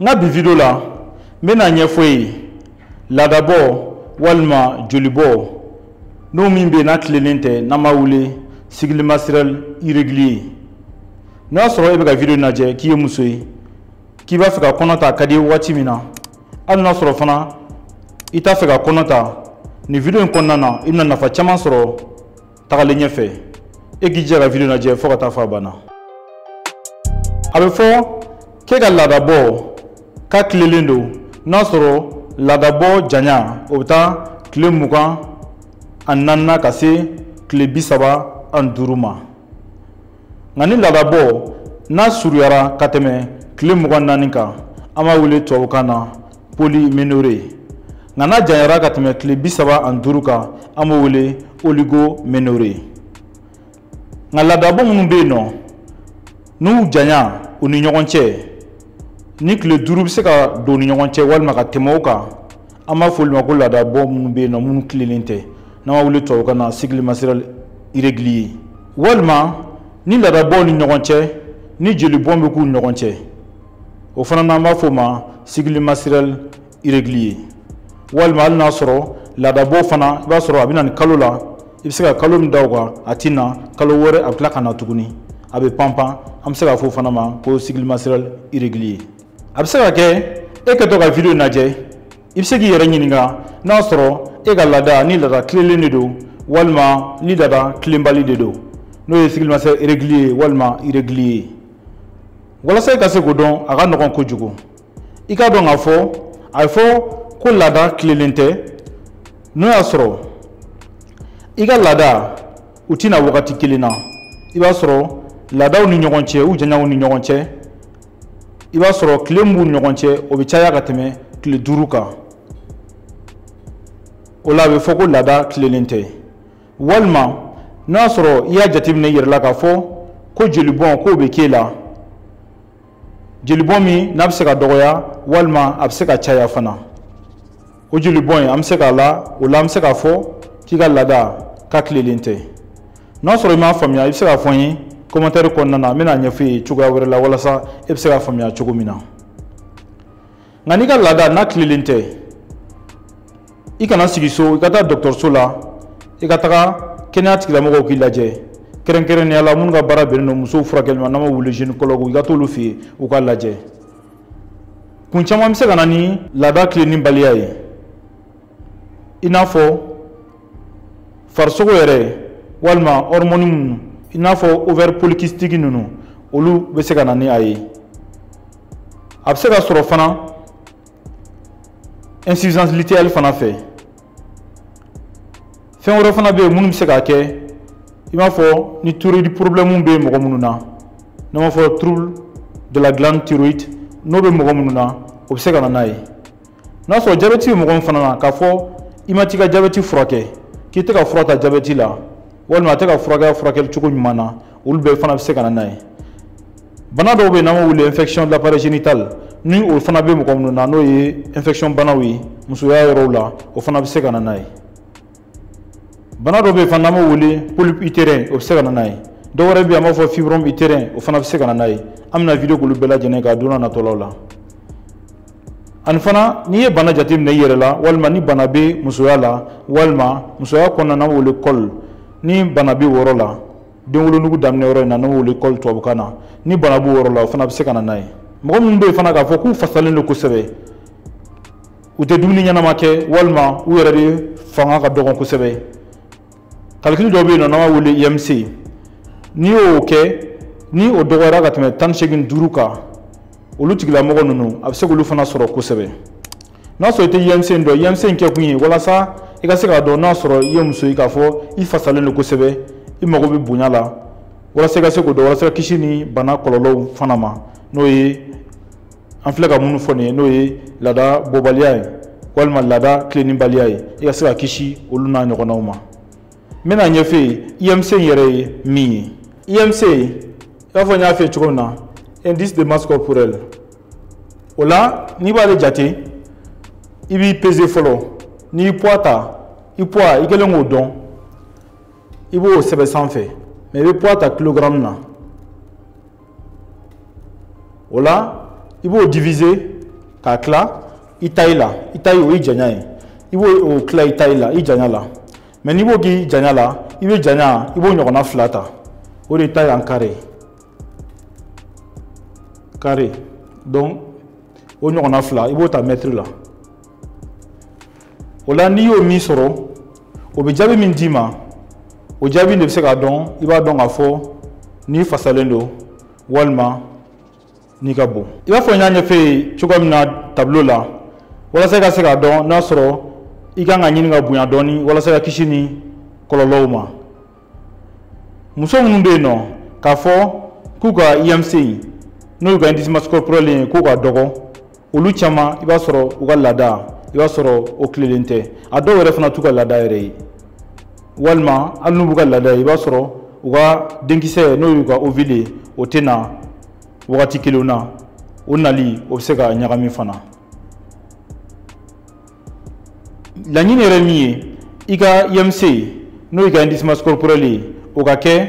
N ka bi video la, n bɛna ɲɛfɔ ye laadabɔ walima jolibɔ n'o min bɛ yen n'a tilennen tɛ, n'an b'a wele cycle menstruel irrégulier. N'a y'a sɔrɔ e bɛ ka video lajɛ k'i ye muso ye, k'i b'a fɛ ka kɔnɔ ta, a ka di i ye waati min na, hali n'a sɔrɔ fana i t'a fɛ ka kɔnɔ ta, nin video in kɔnɔna na i bɛna nafa caman sɔrɔ tagalen ɲɛfɛ. E k'i jija ka video lajɛ fo ka taa fɔ a banna. A bɛ fɔ k'e ka laadabɔ k'a tilelen don n'a sɔrɔ laadabɔ janya o bɛ taa tile 24 na ka se tile 35 ma. Nka ni laadabɔ n'a surunyara ka tɛmɛ tile 24 kan, an b'a wele tubabukan na polyménorrhée. Nka n'a janyara ka tɛmɛ tile 35 kan, an b'o wele oligoménorrhée. Nka laadabɔ minnu bɛ yen nɔ n'u janya u ni ɲɔgɔn cɛ, ni tile 5 bɛ se ka don u ni ɲɔgɔn cɛ walima ka tɛmɛ o kan, an b'a fɔ olu ma ko laadabɔ minnu bɛ yen nɔ minnu tilennen tɛ, n'an b'a wele tubabukan na cycle menstruel irrégulier. Walima ni laadabɔw ni ɲɔgɔn cɛ ni jolibɔn bɛ k'u ni ɲɔgɔn cɛ, o fana n'an b'a fɔ o ma cycle menstruel irrégulier. Walima hali n'a sɔrɔ laadabɔ fana, i b'a sɔrɔ a bɛ na nin kalo la, i bɛ se ka kalo min da o kan a ti na, kalo wɛrɛ a bɛ tila ka na tuguni, a bɛ panpan, an bɛ se k'a fɔ o fana ma ko cycle menstruel irrégulier. A bɛ se ka kɛ e kɛtɔ ka video lajɛ, i bɛ se k'i yɛrɛ ɲininka n'a sɔrɔ e ka laada ni laada tilennen de don walima ni laada tilenbali de don, n'o ye cycle menstruel régulier walima irrégulier. Walasa i ka se k'o dɔn, a ka nɔgɔn kojugu. I k'a dɔn k'a fɔ a bɛ fɔ ko laada tilennen tɛ n'o y'a sɔrɔ i ka laada u tɛna wagati kelen na. I b'a sɔrɔ laadaw ni ɲɔgɔn cɛ, u janyaw ni ɲɔgɔn cɛ, i b'a sɔrɔ tile min b'u ni ɲɔgɔn cɛ o bɛ caya ka tɛmɛ tile 5 kan. O la a bɛ fɔ ko laada tilennen tɛ. Walima n'a y'a sɔrɔ i y'a jateminɛ i yɛrɛ la k'a fɔ ko jolibɔn k'o bɛ k'e la, jolibɔn min n'a bɛ se ka dɔgɔya walima a bɛ se ka caya fana, o jolibɔn in an bɛ se k'a la, o la an bɛ se k'a fɔ k'i ka laada k'a tilennen tɛ. N'a sɔrɔ i m'a faamuya, i bɛ se k'a fɔ n ye commentaire kɔnɔna na, n bɛna ɲɛfɔ i ye cogoya wɛrɛ la walasa e bɛ se k'a faamuya cogo min na. Nka n'i ka laada n'a tilennen tɛ, i kana sigi so, i ka taa dɔgɔtɔrɔso la, i ka taga kɛnɛya tigilamɔgɔw k'i lajɛ, kɛrɛnkɛrɛnnenya la minnu ka baara bɛnnen don musow furakɛli ma, n'an b'o wele gynécologue, i ka t'olu fɛ yen u k'a lajɛ. Kun caman bɛ se ka na ni laada tilennibaliya ye, i n'a fɔ farisogo yɛrɛ walima hormone minnu, i n'a fɔ ovaire polykystique ninnu, olu bɛ se ka na ni a ye. A bɛ se ka sɔrɔ fana insuffisance lutéale fana fɛ. Fɛn wɛrɛ fana bɛ yen minnu bɛ se k'a kɛ, i b'a fɔ ni thyroïde problème bɛ mɔgɔ minnu na, n'an b'a fɔ trouble de la glande thyroïde, n'o bɛ mɔgɔ minnu na, o bɛ se ka na n'a ye. N'a sɔrɔ jabɛti bɛ mɔgɔ min fana na, k'a fɔ i ma t'i ka jabɛti furakɛ, k'i tɛ ka fura ta jabɛti la, walima a tɛ ka furakɛ furakɛli cogo ɲuman na, olu bɛɛ fana bɛ se ka na n'a ye. Bana dɔw bɛ yen n'an b'o wele infection de l'appareil génital, ni o fana bɛ mɔgɔ minnu na, n'o ye infection banaw ye musoya yɔrɔw la, o fana bɛ se ka na n'a ye. Bana dɔw bɛ yen fana n'an b'o wele polype utérin, o bɛ se ka na n'a ye. Dɔw wɛrɛ bɛ yen an b'a fɔ fibrome utérin, o fana bɛ se ka na n'a ye. An bɛna video k'olu bɛɛ lajɛlen kan don n'a nataw la. Ani fana n'i ye bana jateminɛ i yɛrɛ la, walima ni bana bɛ musoya la, walima musoya kɔnɔna n'an b'o wele col, ni bana bɛ o yɔrɔ la, denwolonugu daminɛ yɔrɔ in na n'an b'o wele col tubabukan na, ni bana b'o yɔrɔ la, o fana bɛ se ka na n'a ye. Mɔgɔ minnu bɛ yen fana k'a fɔ k'u fasalen don kosɛbɛ, u tɛ dumuni ɲɛnama kɛ, walima u yɛrɛ de fanga ka dɔgɔn kosɛbɛ, calcul dɔ bɛ yen nɔ n'an b'a wele IMC, n'i y'o kɛ, ni o dɔgɔyara ka tɛmɛ 85 kan, olu tigilamɔgɔ ninnu a bɛ se k'olu fana sɔrɔ kosɛbɛ. N'a sɔrɔ i tɛ IMC in dɔn, IMC in kɛkun ye walasa i ka se k'a dɔn n'a sɔrɔ i ye muso ye k'a fɔ i fasalen don kosɛbɛ, i mago bɛ bonya la, walasa i ka se k'o dɔn, walasa ka kisi ni bana kɔlɔlɔw fana ma, n'o ye an filɛ ka minnu fɔ nin ye, n'o ye laada bɔbaliya ye walima laada tilennibaliya ye, i ka se ka kisi olu n'a ɲɔgɔnnaw ma. N bɛna ɲɛfɔ i ye IMC in yɛrɛ ye min ye. IMC, i b'a fɔ n y'a f'i ye cogo min na, indice de masse corporelle. O la n'i b'ale jate, i b'i peser fɔlɔ. N'i y'i poids ta, i poids i kɛlen k'o dɔn, i b'o sɛbɛn sanfɛ, mais i bɛ poids ta kilogramme na. O la i b'o diviser k'a tila i taille la. I taille o ye janya ye, i b'o tila i taille la, i janya la. Mais n'i b'o k'i janya la, i bɛ janya i b'o ɲɔgɔnna 2 ta, o de ye taille en carré carré. Donc o ɲɔgɔnna 2 i b'o ta mètre la. O la n'i y'o min sɔrɔ, o bɛ jaabi min d'i ma, o jaabi de bɛ se k'a dɔn, i b'a dɔn k'a fɔ n'i fasalen don walima n'i ka bon. I b'a fɔ n y'a ɲɛfɔ e ye cogoya min na tableau la, walasa i ka se k'a dɔn n'a sɔrɔ i kan ka ɲini ka bonya dɔɔni walasa ka kisi ni kɔlɔlɔw ma. Muso minnu bɛ yen nɔ k'a fɔ k'u ka IMC n'o y'u ka indice masse corporelle ye k'u ka dɔgɔ, olu caman i b'a sɔrɔ u ka laada i b'a sɔrɔ o tilelen tɛ. A dɔw yɛrɛ fana t'u ka laada yɛrɛ ye, walima hali n'u b'u ka laada ye, i b'a sɔrɔ u ka denkisɛ n'o y'u ka ovule ye, o tɛ na wagati kelen na, o nali o bɛ se ka ɲagami fana. Laɲini yɛrɛ min ye, i ka IMC n'o y'i ka indice masse corporelle ye, o ka kɛ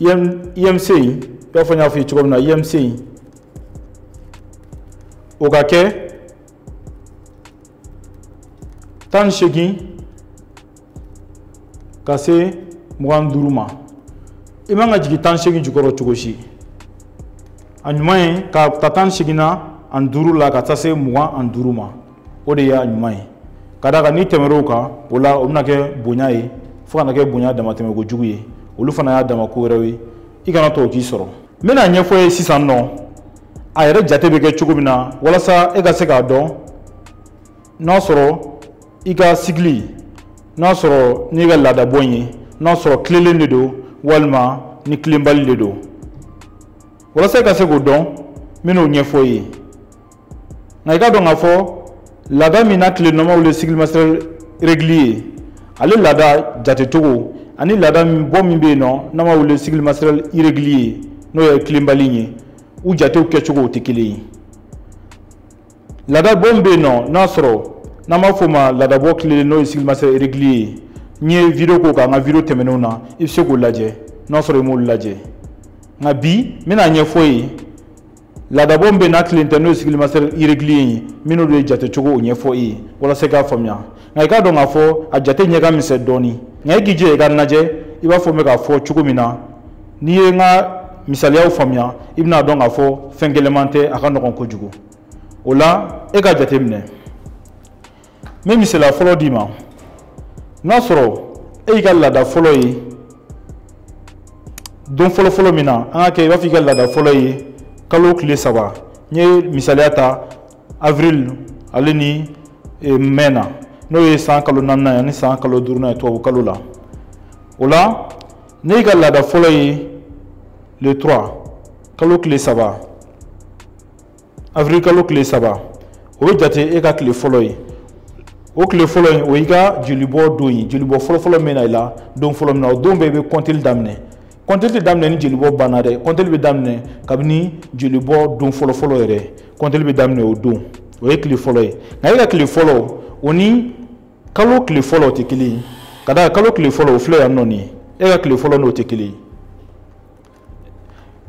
IMC, i b'a fɔ n y'a fɔ i ye cogo min na, IMC o ka kɛ 18 ka se 25 ma. I man ka jigin 18 jukɔrɔ cogo si. A ɲuman ye ka ta 18 na ani 5 la ka taa se 25 ma, o de y'a ɲuman ye. Ka d'a kan n'i tɛmɛr'o kan, o la o bɛna kɛ bonya ye fo ka na kɛ bonya damatɛmɛ kojugu ye, olu fana y'a dama ko wɛrɛw ye, i kana to o k'i sɔrɔ. N bɛna ɲɛfɔ ye sisan nɔ a yɛrɛ jate bɛ kɛ cogo min na walasa e ka se k'a dɔn n'a sɔrɔ i ka sigili, n'a sɔrɔ n'i ka laadabɔ ye, n'a sɔrɔ tilelen de don walima ni tilenbali de don. Walasa i ka se k'o dɔn, n bɛn'o ɲɛfɔ i ye. Nka i ka dɔn k'a fɔ laada min n'a tilennamaw le cycle menstruel régulier ye, ale laada jatecogo ani laada bɔ min bɛ yen nɔ n'an b'a wele cycle menstruel irrégulier ye, n'o ye tilenbali ye, u jatew kɛcogo tɛ kelen ye. Laada bɔ min bɛ yen nɔ n'a sɔrɔ n'an b'a fɔ o ma laadabɔ tilelen n'o ye cycle menstruel régulier ye, n ye vidéo k'o kan n ka vidéo tɛmɛnenw na, i bɛ se k'o lajɛ n'a sɔrɔ i m'olu lajɛ. Nka bi n bɛna ɲɛfɔ i ye laadabɔ min bɛ n'a tilen tɛ n'o ye cycle menstruel irrégulier ye, n bɛn'o de jatecogo o ɲɛfɔ i ye walasa i k'a faamuya. Nka i k'a dɔn k'a fɔ a jate ɲɛ ka misɛn dɔɔni, nka e k'i jija i ka lajɛ i b'a fɔ n bɛ k'a fɔ cogo min na. N'i ye n ka misaliyaw faamuya, i bɛna dɔn k'a fɔ fɛn gɛlɛnman tɛ, a ka nɔgɔn kojugu. O la e ka jate minɛ. N bɛ misaliya fɔlɔ d'i ma. N'a sɔrɔ e y'i ka laada fɔlɔ ye don fɔlɔfɔlɔ min na, an ka kɛ i b'a fɔ i ka laada fɔlɔ ye kalo tile 3. N ye misaliya ta avril ale ni mai na, n'o ye san kalo 4nan ye ani san kalo 5nan ye tubabu kalo la. O la ne y'i ka laada fɔlɔ ye le 3 kalo tile 3, avril kalo tile 3, o bɛ jate e ka tile fɔlɔ ye. O tile fɔlɔ in o y'i ka jolibɔ don ye, jolibɔ fɔlɔfɔlɔ min na i la don fɔlɔ min na, o don bɛɛ i bɛ kɔnteli daminɛ. Kɔnteli tɛ daminɛ ni jolibɔ banna dɛ, kɔnteli bɛ daminɛ kabini jolibɔ don fɔlɔfɔlɔ yɛrɛ, kɔnteli bɛ daminɛ o don, o ye tile fɔlɔ ye. Nka e ka tile fɔlɔ o ni kalo tile fɔlɔ o tɛ kelen ye, ka d'a kan kalo tile fɔlɔ o filɛ yan nɔ nin ye, e ka tile fɔlɔ n'o tɛ kelen ye.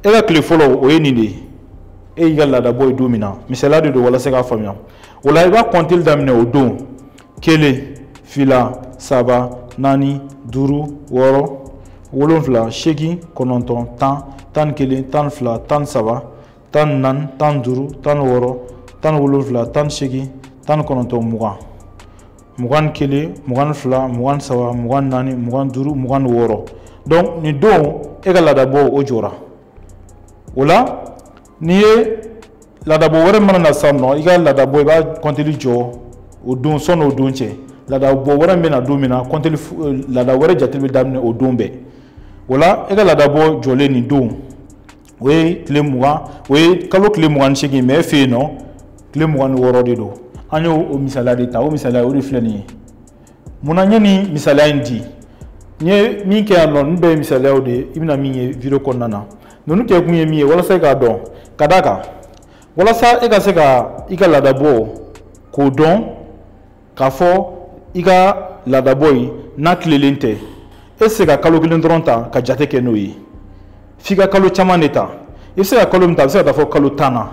E ka tile fɔlɔ o ye nin de ye, e y'i ka laadabɔ ye don min na, misaliya de don walasa k'a faamuya. O la i b'a kɔnteli daminɛ o don, 1, 2, 3, 4, 5, 6, 7, 8, 9, 10, 11, 12, 13, 14, 15, 16, 17, 18, 19, 20, 21, 22, 23, 24, 25, 26. Donc nin don e ka laadabɔ o jɔra. O la n'i ye laadabɔ wɛrɛ mana na sisan nɔ, i ka laadabɔ i b'a kɔnteli jɔ o don, sɔnni o don cɛ. Laadabɔ wɛrɛ min bɛ na don min na, kɔnteli laada wɛrɛ jate bɛ daminɛ o don bɛɛ. O la e ka laadabɔ jɔlen nin don, o ye tile 20, o ye kalo tile 28, mais e fɛ yen nɔ tile 26 de don. An y'o o misaliya de ta, o misaliya o de filɛ nin ye. Munna n ye nin misaliya in di? N ye min kɛ yan nɔ, ninnu bɛɛ ye misaliyaw de ye, i bɛna min ye vidéo kɔnɔna na. Ninnu kɛ kun ye min ye walasa i k'a dɔn, ka d'a kan walasa e ka se ka i ka laadabɔ k'o dɔn k'a fɔ i ka laadabɔ in n'a tilelen tɛ, e tɛ se ka kalo 1 dɔrɔn ta ka jate kɛ n'o ye, f'i ka kalo caman de ta. I bɛ se ka kalo min ta, a bɛ se ka taa fɔ kalo 10 na.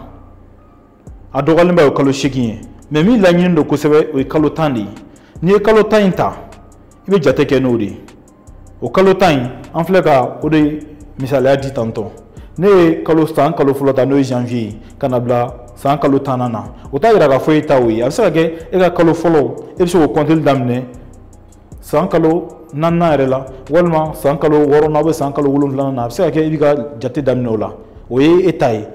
A dɔgɔyalenba ye kalo 8 ye, mais min laɲini don kosɛbɛ o ye kalo 10 de ye. N'i ye kalo 10 in ta, i bɛ jate kɛ n'o de ye. O kalo 10 in, an filɛ ka o de misaliya di tantɔ. Ne ye kalo san kalo fɔlɔ ta, n'o ye janvier ye, ka na bila san kalo 10nan na. O t'a yira k'a fɔ e ta o ye. A bɛ se ka kɛ e ka kalo fɔlɔ, e bɛ se k'o kɔnteli daminɛ san kalo 4nan yɛrɛ la, walima san kalo 6nan ou san kalo 7nan na. A bɛ se ka kɛ i b'i ka jate daminɛ o la. O ye e ta ye.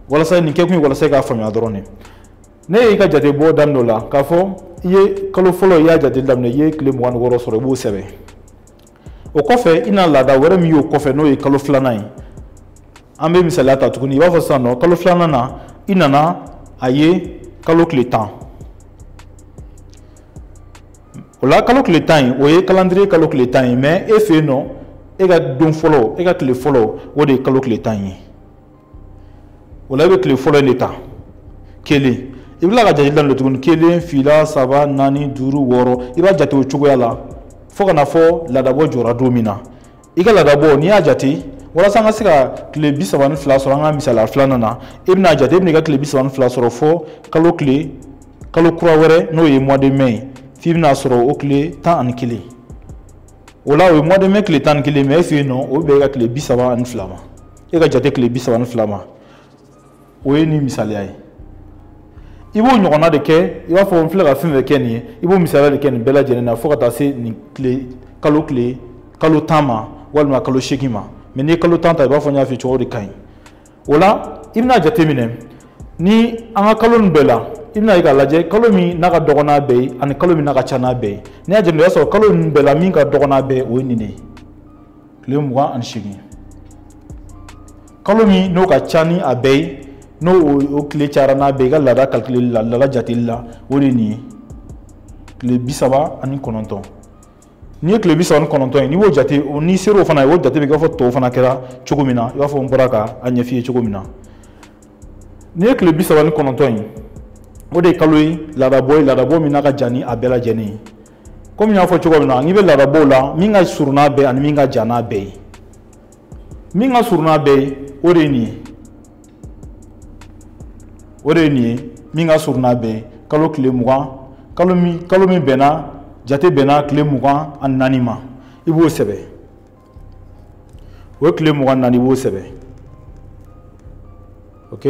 Walasa nin kɛkun ye walasa i k'a faamuya dɔrɔn de. Ne y'i ka jate bɔ daminɛ o la k'a fɔ i ye kalo fɔlɔ, i y'a jate daminɛ, i ye tile 26 sɔrɔ, i b'o sɛbɛn. O kɔfɛ, i na laada wɛrɛ min y'o kɔfɛ, n'o ye kalo 2nan ye. An bɛ misaliya ta tuguni. I b'a fɔ sisan nɔ, kalo 2nan na, i nana a ye kalo tile 10. O la kalo tile 10 in, o ye calendrier kalo tile 10 ye, mais e fɛ yen nɔ, e ka don fɔlɔ, e ka tile fɔlɔ, o de ye kalo tile 10 ye. O la i bɛ tile fɔlɔ in de ta kelen. I bɛ tila ka jate daminɛ tuguni: 1, 2, 3, 4, 5, 6. I b'a jate o cogoya la fo ka na fɔ laadabɔ jɔra don min na. I ka laadabɔ, n'i y'a jate, walasa an ka se ka tile 32 sɔrɔ an ka misaliya 2nan na, e bɛna jate, e bɛna i ka tile 32 sɔrɔ fo kalo tile kalo kura wɛrɛ, n'o ye mois de mai ye, f'i bɛna sɔrɔ o tile 11. O la o ye mois de mai tile 11, mais e fɛ yen nɔ, o bɛ bɛn e ka tile 32 ma, e ka jate tile 32 ma. O ye nin misaliya ye. I b'o ɲɔgɔnna de kɛ, i b'a fɔ n filɛ ka fɛn fɛn kɛ nin ye, i b'o misaliya de kɛ nin bɛɛ lajɛlen na fo ka taa se nin tile kalo tile kalo 10 ma, walima kalo 8 ma. Mais n'i ye kalo 10 ta, i b'a fɔ n y'a f'i ye cogo de ka ɲi. O la i bɛna jateminɛ ni an ka kalo nin bɛɛ la, i bɛna ye k'a lajɛ kalo min n'a ka dɔgɔ n'a bɛɛ ye ani kalo min n'a ka ca n'a bɛɛ ye. N'i y'a jateminɛ, i b'a sɔrɔ kalo ninnu bɛɛ la, min ka dɔgɔ n'a bɛɛ ye, o ye nin de ye, tile 28. Kalo min n'o ka ca ni a bɛɛ ye, n'o o tile cayara n'a bɛɛ ye i ka laada calculeli la, laada jateli la, o de ye nin ye, tile 39. N'i ye tile 39 ye, n'i b'o jate, n'i ser'o fana ye, o jate bɛ kɛ i b'a fɔ tɔw fana kɛra cogo min na, i b'a fɔ n bɔra ka a ɲɛf'i ye cogo min na. N'i ye tile 39 ye, o de ye kalo ye, laadabɔ ye, laadabɔ min n'a ka jan ni a bɛɛ lajɛlen ye. Komi n y'a fɔ cogo min na, n'i bɛ laadabɔw la, min ka surun n'a bɛɛ ani min ka jan n'a bɛɛ ye. Min ka surun n'a bɛɛ ye, o de ye nin ye. O de ye nin ye, min ka surun n'a bɛɛ ye, kalo tile 20, kalo min bɛnna, jate bɛnna tile 24 ma, i b'o sɛbɛn. O ye tile 24, i b'o sɛbɛn. Ok,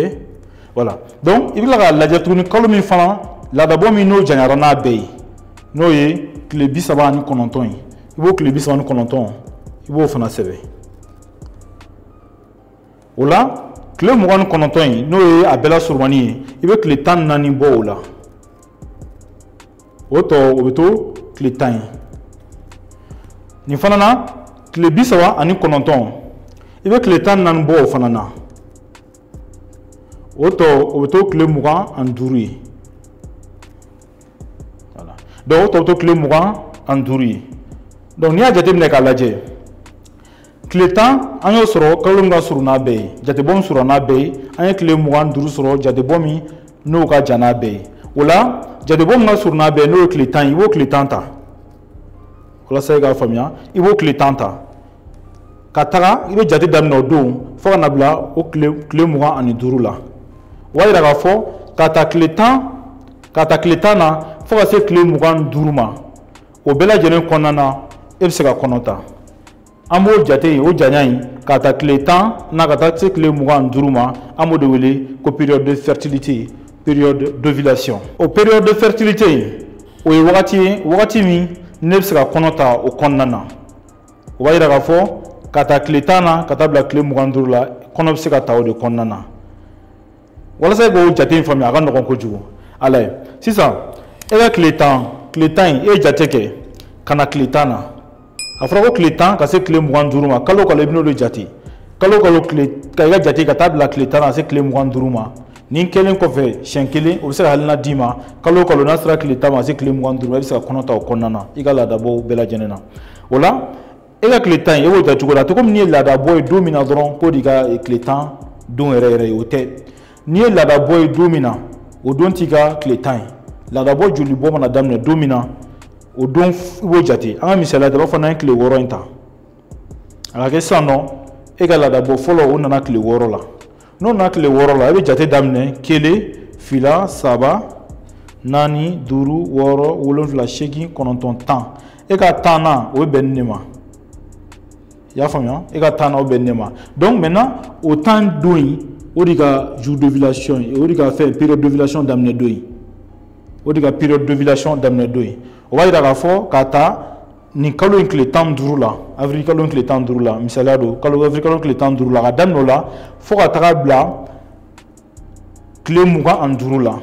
voilà. Donc i bɛ tila k'a lajɛ tuguni kalo min fana laadabɔ min n'o janyara n'a bɛɛ ye, n'o ye tile 39 ye, i b'o tile 39, i b'o fana sɛbɛn. O la tile 29 in, n'o ye a bɛɛ la surumani ye, i bɛ tile 14 bɔ o la. O tɔ, o bɛ to tile 10 ye. Nin fana na, tile 39, i bɛ tile 14 bɔ o fana na. O tɔ, o bɛ to tile 25 ye. Voilà. Donc o tɔ bɛ to tile 25 ye. Donc n'i y'a jateminɛ k'a lajɛ, tile 10 an y'o sɔrɔ kalo min ka surun n'a bɛɛ ye, jatebɔ min surun n'a bɛɛ ye, an ye tile 25 sɔrɔ jatebɔ min n'o ka jan n'a bɛɛ ye. O la jatebɔ min ka surun n'a bɛɛ ye, n'o ye tile 10 ye, i b'o tile 10 ta. Walasa i k'a faamuya, i b'o tile 10 ta ka taga, i bɛ jate daminɛ o don fo ka na bila o tile 25 la. O b'a yira k'a fɔ ka ta tile 10, ka ta tile 10 na fo ka se tile 25 ma, o bɛɛ lajɛlen kɔnɔna na, e bɛ se ka kɔnɔ ta. An b'o jate in, o janya in, ka ta tile 10 na ka taa se tile 25 ma, an b'o de wele ko période de fertilité, période d'ovulation. O période de fertilité in, o ye wagati ye, wagati min ne bɛ se ka kɔnɔ ta o kɔnɔna na. O b'a yira k'a fɔ ka ta tile 10 na ka taa bila tile 25 la, kɔnɔ bɛ se ka ta o de kɔnɔna na. Walasa i k'o jate in faamuya, a ka nɔgɔn kojugu. A lajɛ sisan, e ka tile 10, tile 10 in, e ye jate kɛ ka na tile 10 na. A fɔra ko tile 10 ka se tile 25 ma, kalo kalo i bɛn'o de jate. Kalo kalo tile ka i ka jate ka taa bila tile 10 na ka se tile 25 ma. Nin kɛlen kɔfɛ siɲɛ kelen, o bɛ se ka hakilina d'i ma, kalo kalo n'a sera tile 10 ma ka se tile 25 ma, i bɛ se ka kɔnɔ ta o kɔnɔna na, i ka laadabɔw bɛɛ lajɛlen na. O la e ka tile 10 in, e b'o jate cogo di? A tɛ komi n'i ye laadabɔ ye don min na dɔrɔn k'o de y'i ka tile 10 don yɛrɛ yɛrɛ ye, o tɛ. N'i ye laadabɔ ye don min na, o don t'i ka tile 10 ye. Laadabɔ jolibɔ mana daminɛ don min na, o don i b'o jate. An ka misaliya ta, i b'a fɔ n'an ye tile 6 in ta, a ka kɛ sisan nɔ, e ka laadabɔ fɔlɔ o nana tile 6 la. N'o nana tile 6 la, e bɛ jate daminɛ 1, 2, 3, 4, 5, 6, 7, 8, 9, 10. E ka 10nan o bɛ bɛn nin de ma. I y'a faamuya? E ka 10nan o bɛ bɛn nin de ma. Donc maintenant o 10 don in, o de ka jour d'ovulation ye, o de ka fɛn période d'ovulation daminɛ don ye, o de ka période d'ovulation daminɛ don ye. O b'a yira k'a fɔ k'a ta nin kalo in tile 15 la, avril kalo in tile 15 la, misaliya don, kalo avril kalo tile 15 la, ka daminɛ o la fo ka taga bila tile 25 la.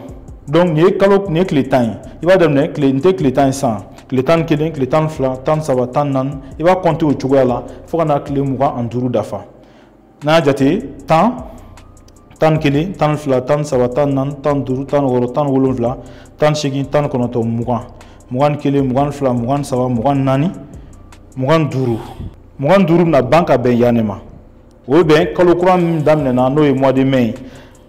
Donc nin ye kalo, nin ye tile 10 ye. I b'a daminɛ tile, nin tɛ tile 10 ye sisan, tile 11, tile 12, 13, 14, i b'a compter o cogoya la fo ka na tile 25 dafa. N'a y'a jate 10, 11, 12, 13, 14, 15, 16, 17, 18, 19, 20, 21, 22, 23, 24, 25. 25 bɛna ban ka bɛn yan de ma. O bɛ bɛn kalo kura min daminɛna, n'o ye mois de mai ye,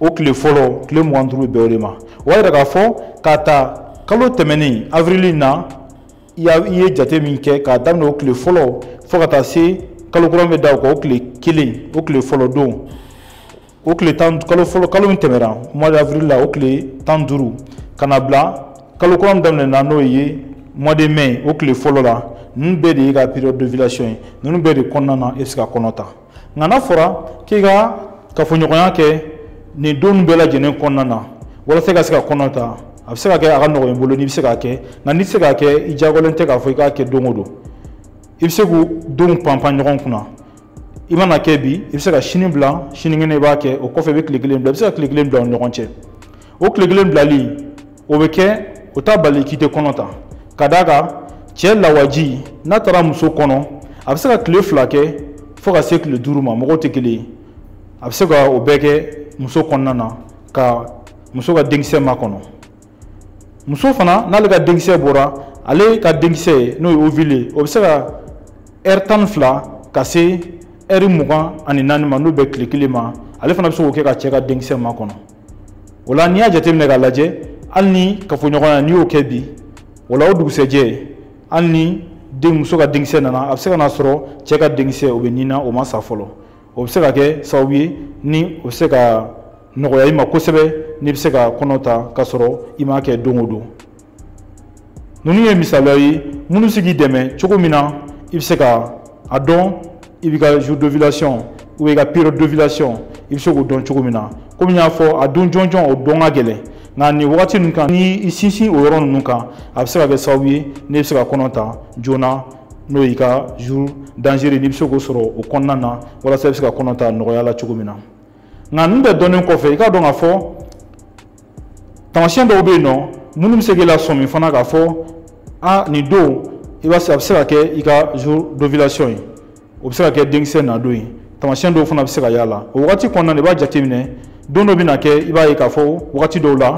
o tile fɔlɔ, tile 25 bɛ bɛn o de ma. O b'a yira k'a fɔ k'a ta kalo tɛmɛnen avril in na, i ye jate min kɛ k'a daminɛ o tile fɔlɔ fo ka taa se kalo kura min bɛ da o kan, o tile 1, o tile fɔlɔ don, o tile 10, kalo fɔlɔ, kalo min tɛmɛra mois d'avril la, o tile 15, ka na bila kalo kura min daminɛna, n'o ye mois de mai, o tile fɔlɔ la, ninnu bɛɛ de ye ka période d'ovulation ye. Ninnu bɛɛ de kɔnɔna na e bɛ se ka kɔnɔ ta. Nka n'a fɔra k'i ka kafoɲɔgɔnya kɛ nin don bɛɛ lajɛlen kɔnɔna na walasa i ka se ka kɔnɔ ta, a bɛ se ka kɛ a ka nɔgɔn i bolo n'i bɛ se k'a kɛ, nka n'i tɛ se k'a kɛ, i diyagoyalen tɛ k'a fɔ i k'a kɛ don o don. I bɛ se k'u denw panpan ɲɔgɔn kunna. I mana kɛ bi, i bɛ se ka sini bila, sinikɛnɛ i b'a kɛ, o kɔfɛ i bɛ tile 1 bila, i bɛ se ka tile 1 bila u ni ɲɔgɔn cɛ. O tile 1 bilali, o bɛ kɛ, o t'a bali k'i tɛ kɔnɔ ta. Ka d'a kan cɛ lawaji n'a taara muso kɔnɔ, a bɛ se ka tile 2 kɛ fo ka se tile 5 ma, mɔgɔw tɛ kelen ye. A bɛ se ka o bɛɛ kɛ muso kɔnɔna na ka muso ka denkisɛ makɔnɔ. Muso fana n'ale ka denkisɛ bɔra, ale ka denkisɛ n'o ye ovule ye, o bɛ se ka heure 12 ka se heure 24 ma, n'o bɛ tile 1 ma, ale fana bɛ se k'o kɛ ka cɛ ka denkisɛ makɔnɔ. O la n'i y'a jateminɛ k'a lajɛ, hali ni kafoɲɔgɔnya n'i y'o kɛ bi, o la o dugusɛjɛ, hali ni den muso ka denkisɛ nana, a bɛ se ka n'a sɔrɔ cɛ ka denkisɛ o bɛ nin na, o ma sa fɔlɔ. O bɛ se ka kɛ sababu ye ni o bɛ se ka nɔgɔya i ma kosɛbɛ, n'i bɛ se ka kɔnɔ ta k'a sɔrɔ i m'a kɛ don o don. Ninnu ye misaliyaw ye minnu bɛ se k'i dɛmɛ cogo min na i bɛ se ka a dɔn i b'i ka jour d'ovulation ou i ka période d'ovulation, i bɛ se k'o dɔn cogo min na. Komi n y'a fɔ, a don jɔnjɔn o dɔn ka gɛlɛn, nka nin wagati ninnu kan, n'i y'i sinsin o yɔrɔ ninnu kan, a bɛ se ka kɛ sababu ye n'i bɛ se ka kɔnɔ ta joona, n'o y'i ka jour dangereux, n'i bɛ se k'o sɔrɔ o kɔnɔna na walasa i bɛ se ka kɔnɔ ta nɔgɔya la cogo min na. Nka ninnu bɛɛ dɔnnen kɔfɛ, i k'a dɔn k'a fɔ taamasiyɛn dɔw bɛ yen nɔ minnu bɛ se k'i lasɔmi fana k'a fɔ a nin don i b'a se, a bɛ se ka kɛ i ka jour d'ovulation ye, o bɛ se ka kɛ denkisɛ na don ye. Taamasiyɛn dɔw fana bɛ se ka y'a la. O wagati kɔnɔna na, i b'a jateminɛ don dɔ bɛ na kɛ, i b'a ye k'a fɔ wagati dɔw la,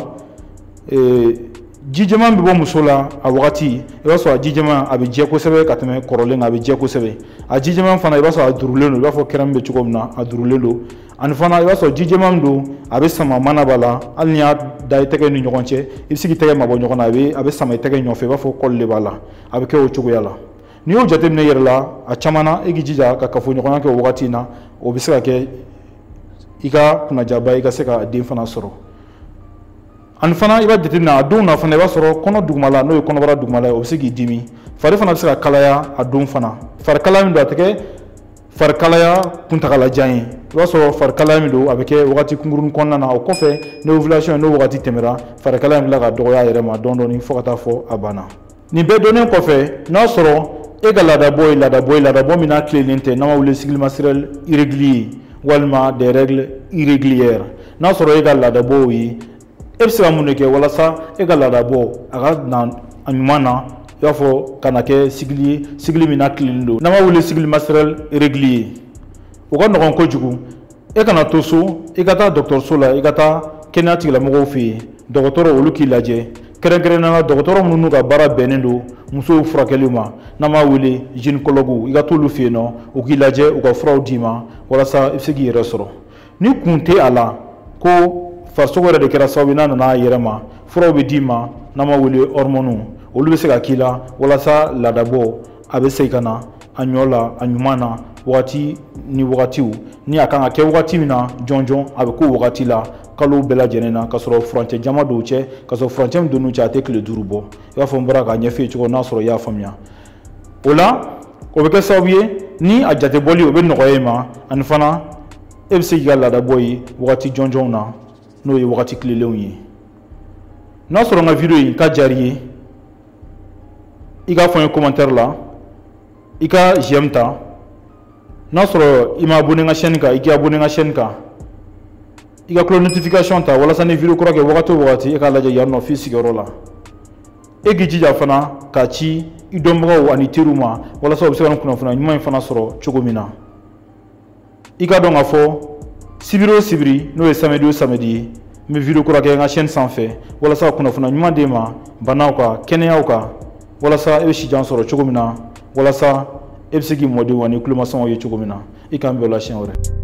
ji jɛman bɛ bɔ muso la a wagati, i b'a sɔrɔ a ji jɛman a bɛ jɛ kosɛbɛ ka tɛmɛ kɔrɔlen kan, a bɛ jɛ kosɛbɛ. A ji jɛman fana i b'a sɔrɔ a durulen don, i b'a fɔ crème bɛ cogo min na, a durulen don. Ani fana i b'a sɔrɔ ji jɛman min don, a bɛ sama mana b'a la, hali n'i y'a da i tɛgɛ ni ɲɔgɔn cɛ, i bɛ se k'i tɛgɛ mabɔ ɲɔgɔn na, a bɛ sama i tɛgɛ nɔfɛ, i b'a fɔ kɔli de b'a la, a bɛ kɛ o cogoya la. N'i y'o jateminɛ i yɛrɛ la, a caman na e k'i jija ka kafoɲɔgɔnya kɛ o wagati in na, o bɛ se ka kɛ i ka kunnajaba ye, i ka se ka den fana sɔrɔ. Ani fana i b'a jateminɛ a don na fana, i b'a sɔrɔ kɔnɔ dugumala, n'o ye kɔnɔbara dugumala ye, o bɛ se k'i dimi. Fari fana bɛ se ka kalaya a don fana. Farikalaya min don, a tɛ kɛ farikalaya kuntagalajan ye. I b'a sɔrɔ farikalaya min don, a bɛ kɛ wagati kunkurunin kɔnɔna na. O kɔfɛ, ni ovulation n'o wagati tɛmɛra, farikalaya in bɛ tila ka dɔgɔya a yɛrɛ ma dɔɔni dɔɔni fo ka taa fɔ a banna. Nin bɛɛ dɔnnen kɔfɛ, n'a sɔrɔ e ka laadabɔ ye laadabɔ ye, laadabɔ min n'a tilennen tɛ, n'an b'a wele cycle menstruel irrégulier walima des règles irrégulières, n'a sɔrɔ e ka laadabɔ ye, e bɛ se ka mun de kɛ walasa e ka laadabɔ a ka na a ɲuman na, i b'a fɔ ka na kɛ cycle ye, cycle min n'a tilennen don, n'an b'a wele cycle menstruel régulier. O ka nɔgɔn kojugu. E kana to so, i ka taa dɔgɔtɔrɔso la, i ka taa kɛnɛya tigilamɔgɔw fɛ yen, dɔgɔtɔrɔ olu k'i lajɛ, kɛrɛnkɛrɛnnenya la dɔgɔtɔrɔ minnu ka baara bɛnnen don musow furakɛli ma, n'an b'a wele gynécologue, i ka t'olu fɛ yen nɔ, u k'i lajɛ, u ka furaw d'i ma walasa i bɛ se k'i yɛrɛ sɔrɔ. Ni kun tɛ a la ko farisogo yɛrɛ de kɛra sababu ye n'a nana a yɛrɛ ma, furaw bɛ d'i ma n'an b'a wele hormones, olu bɛ se ka k'i la walasa laadabɔ a bɛ segin ka na a ɲɔ la a ɲuman na, wagati ni wagatiw ni a kan ka kɛ wagati min na jɔnjɔn, a bɛ k'o wagati la kalo bɛɛ lajɛlen na, ka sɔrɔ furancɛ jama dɔw cɛ, ka sɔrɔ furancɛ min donn'u cɛ a tɛ tile 5 bɔ. I b'a fɔ n bɔra k'a ɲɛf'i ye cogo n'a sɔrɔ i y'a faamuya. O la o bɛ kɛ sababu ye ni a jatebɔli o bɛ nɔgɔya i ma, ani fana e bɛ se k'i ka laadabɔ ye wagati jɔnjɔnw na, n'o ye wagati tilelenw ye. N'a sɔrɔ n ka video in ka diyara i ye, i k'a fɔ n ye commentaire la, i ka j'aime ta. N'a sɔrɔ i ma abonné n ka chaîne kan, i k'i abonné n ka chaîne kan, i ka cloche notification ta walasa ni video kura kɛ wagati o wagati e k'a lajɛ yan nɔ f'i sigiyɔrɔ la. E k'i jija fana k'a ci i dɔnbagaw ani teriw ma walasa u bɛ se ka nin kunnafoniya ɲuman in fana sɔrɔ cogo min na. I ka dɔn k'a fɔ sibiri o sibiri, n'o ye samedi o samedi ye, n bɛ video kura kɛ n ka chaîne sanfɛ walasa ka kunnafoniya ɲuman d'e ma banaw kan, kɛnɛyaw kan, walasa e bɛ sijan sɔrɔ cogo min na, walasa e bɛ se k'i mɔdenw ani tulomasamaw ye cogo min na. I k'an bɛn o la siɲɛ wɛrɛ.